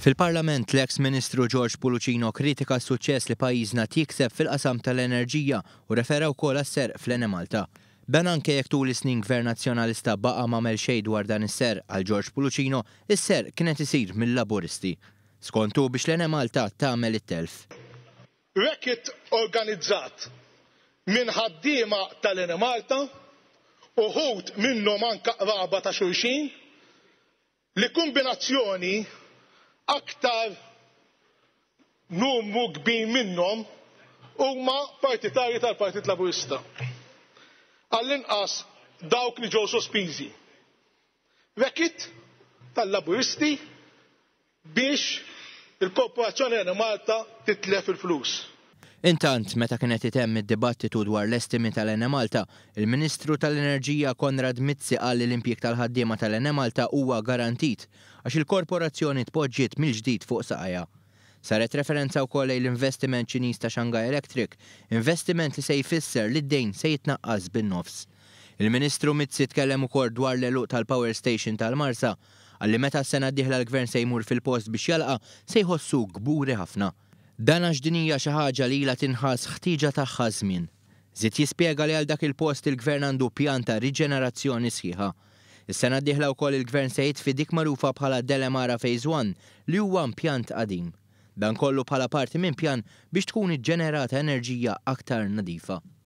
Fil-Parlament, l-eks Ministru George Pullicino kritika s-suċċess li pajjiżna jikseb fil-qasam tal-enerġija u refera wkoll għas-serq fl-Enemalta. Dan anke jekk tul is-snin Gvern Nazzjonalista baqa' m'għamel xejn dwar dan is-serq. Għal George Pullicino, is-serq kien qed isir mill-Laburisti. Skontu biex l-Enemalta tagħmel it-telf. Racket organizzat minn ħaddiema tal-Enemalta, uħud minnhom anke qraba ta' xulxin, li kombinazzjoni aktar numru kbir minnhom huma partitarji tal-Partit Laburista. Għall-inqas dawk li ġew sospiżi. Racket tal-Laburisti biex il-Korporazzjoni Enemalta titlef il-flus. Intant, meta kienet itemm id-dibattitu dwar l-estimi tal-Enemalta, il-Ministru tal-Enerġija Konrad Mizzi qal li l-impjieg tal-ħaddiema tal-Enemalta huwa garantit għax il-korporazzjoni tpoġġiet mill-ġdid fuq saqajha. Saret referenza wkoll lejn l-investiment Ċiniż ta' Shanghai Electric, investiment li se jfisser li d-dejn se jitnaqqas bin-nofs. Il-Ministru Mizzi tkellem ukoll dwar l-għeluq tal-Power Station tal-Marsa, qal li meta s-sena d-dieħla l-Gvern se jmur fil-post biex jagħlaqha se jħossu kburi ħafna. Dan għax din hija xi ħaġa li ilha tinħass ħtieġa tagħha żmien. Żied jispjega li għal dak il-post il-Gvern għandu pjan ta' riġenerazzjoni sħiħa. Is-sena d-dieħla wkoll il-Gvern se jitfi dik magħrufa bħala Delemara Phase 1 li huwa impjant qadim. Dan kollu bħala parti minn pjan biex tkun iġġenerata enerġija aktar nadifa.